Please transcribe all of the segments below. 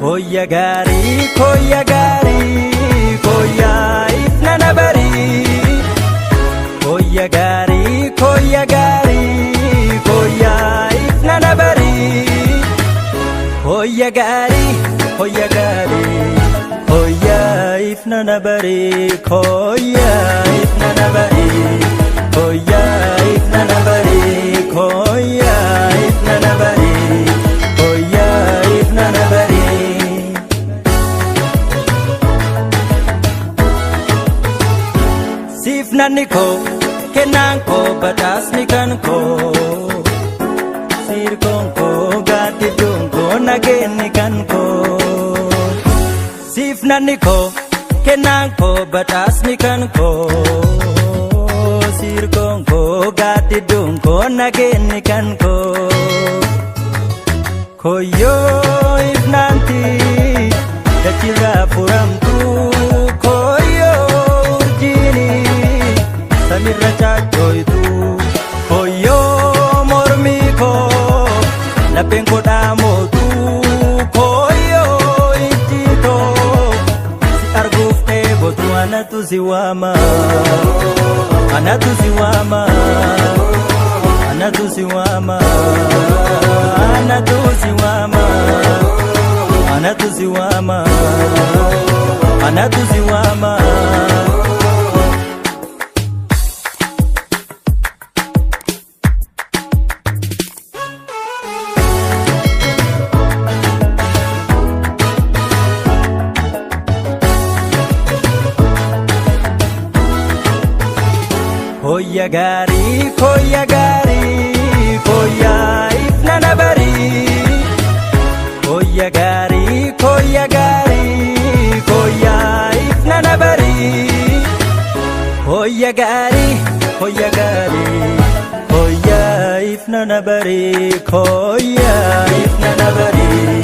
Koyya gaarii koyya gaarii koyyaa ifnana barii. Koyya gaarii koyya gaarii koyyaa ifnana barii. Koyya gaarii koyya gaarii koyyaa ifnana barii koyyaa ifnana barii koyyaa ifnana barii koyyaa ifnana barii koyyaa ifnana barii. Siif nanni koo kennaan koo badhaasni kan koo sirkoon koo gaaddidduun koo nageenni kan koo. Siif nanni koo kennaan koo badhaasni kan koo sirkoon koo gaaddidduun koo nageenni kan koo. Koyyoo ifnaanti dachirraa furamtu koyyoo urjiini samirra chaachooytu koyyoo mormii koo lapheen koo dhaamootu koyyoo ijjitoo si arguuf dheebotu anatu si waama anatu si waama anatu si waama anatu si waama anatu si waama anatu si waama. Koyya gaarii koyya gaarii koyyaa ifnana barii. Koyya gaarii koyya gaarii koyyaa ifnana barii. Koyya gaarii koyya gaarii koyyaa ifnana barii koyyaa ifnana barii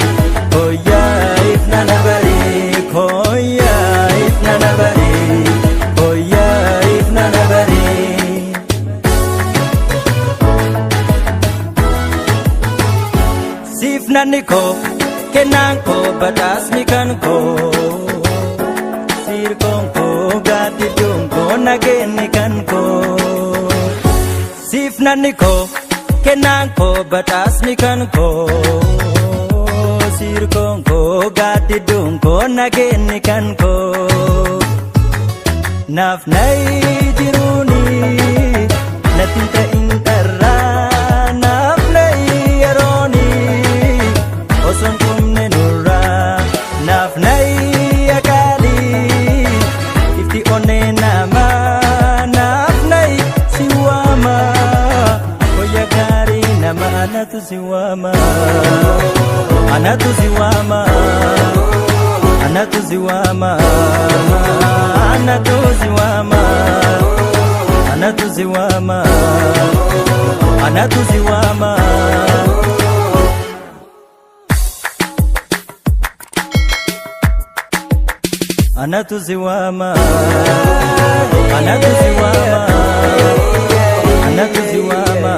koyyaa ifnana barii koyyaa ifnana barii koyyaa ifnana barii. Siif nanni koo kennaan koo badhaasni kan koo sirkoon koo gaaddidduun koo nageenni kan koo. Siif nanni koo kennaan koo badhaasni kan koo sirkoon koo gaaddidduun koo nageenni kan koo. Naaf nayi jiruuni natti hin ta'in dharraa naaf nayi yerooni osoo hin dhumne nurraa naaf nayi akaalii ifti onnee namaa naaf nayi si waama koyya gaarii nama anatu si waama anatu si waama. Anatu si waama anatu si waama anatu si waama anatu si waama. Anatu si waama anatu si waama anatu si waama.